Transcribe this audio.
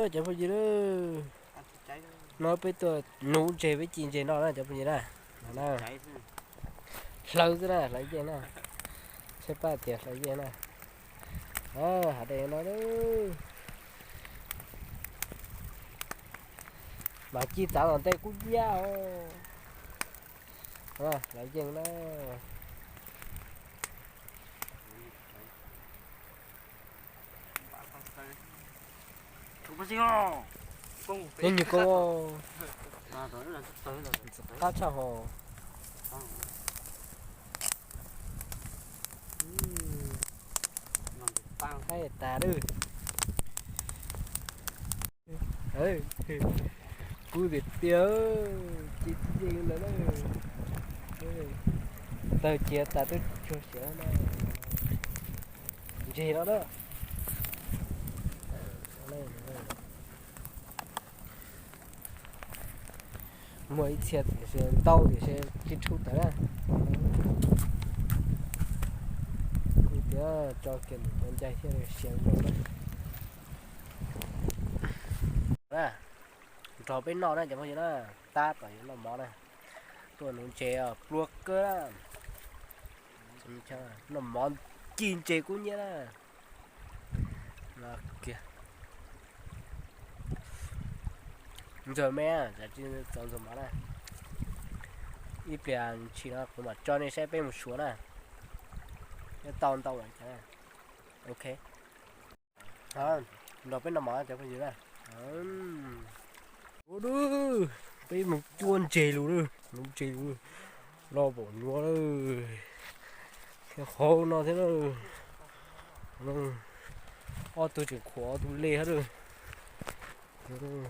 Cov phooj ywg, no peb tuaj nuv ntseg, peb ci ntseg noj na cov phooj ywg na. Hlawv xwb na, hlawv yeej na. Tsheb paj tias hlawv yeej na. Hav dej no mas ci txav tom ntej kub hnyiab os. Hlawv yeej na. Ib nyuag koob qab tshaj ho. Haib tas lawm. Kub tiag tiag, ci yeej lawm na. Tawg cia tas twb tsuag siav na. Ntseg no na. Muaj ib txhia tiam sis ntau tiam sis tsis tshum tawm na. Kuv tias tso kiag mus cov ncai thiaj li siav zoo na. Nrog peb noj na cov phooj ywg na, tab tom yuav noj mov na. Tuaj nuv ntses pluag kawg na. Noj mov ci ntses kub hnyiab na. Kiag. Ntxuag me, txaus ntxuag mov na. Ib pliag ntshis no kuv mam tso nej saib peb mus suav na. Nyob tau ntau lawm. Ok. Nrog peb noj mov cov phooj ywg na. Ua, peb mus cuab ntses lus lawm, nuv ntses lus lawm. Loj npaum no lawm. Thiab hauv no thiab na. Ob tug tseem khuam ob tug lej hab lawm.